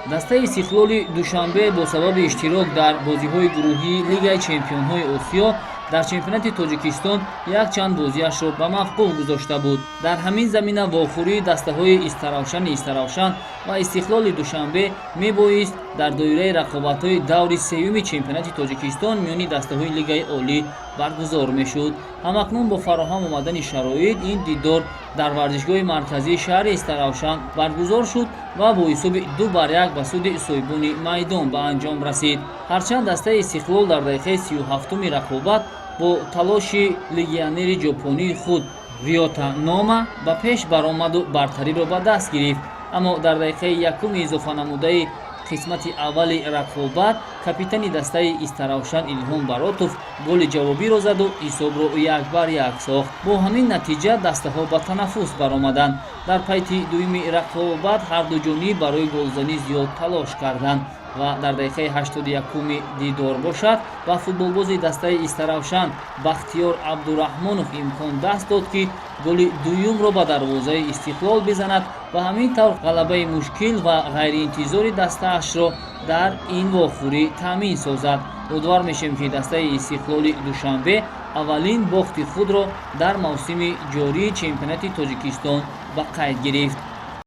Дастаи Истиқлоли Душанбе бо сабаби иштирок дар бозиҳои гурӯҳии Лигаи чемпионҳои Осиё дар чемпионати Тоҷикистон якчанд бозиашро ба мавқуф гузошта буд. Дар ҳамин замина вохӯрии дастаҳои Истаравшани Истаравшан ва Истиқлоли Душанбе мебоист дар доираи рақобатҳои даври сеюми чемпионати Тоҷикистон миёни дастаҳои Лигаи Олӣ баргузор мешуд. Ҳамакнун бо фароҳам омадани шароит ин дидор дар варзишгоҳи марказии шаҳри Истаравшан баргузор шуд ва бо ҳисоби 2-1 ба суди соҳибони майдон ба анҷом расид. Ҳарчанд дастаи Истиқлол дар дақиқаи 37-уми рақобат бо талоши легионери ҷопонии худ Риота Нома ба пеш баромаду бартариро ба даст гирифт, аммо дар дақиқаи якуми изофанамудаи қисмати аввали рақобат капитани дастаи Истаравшан Илҳом Баротов голи ҷавобиро заду ҳисобро 1-1 сохт. Бо ҳамин натиҷа дастаҳо ба танаффус баромаданд. Дар пайти дуюми рақобат ҳарду ҷониб барои голзанӣ зиёд талош карданд ва дар дақиқаи 81-уми дидор бошад, ба футболбози дастаи Истаравшан Бахтиёр Абдураҳмонов имкон даст дод, ки голи дуюмро ба дарвозаи Истиқлол бизанад ва ҳамин тавр ғалабаи мушкил ва ғайриинтизори дастаашро дар ин вохӯрӣ таъмин созад. Ёдовар мешавем, ки дастаи Истиқлоли Душанбе аввалин бохти худро дар мавсими ҷории чемпионати Тоҷикистон ба қайд гирифт.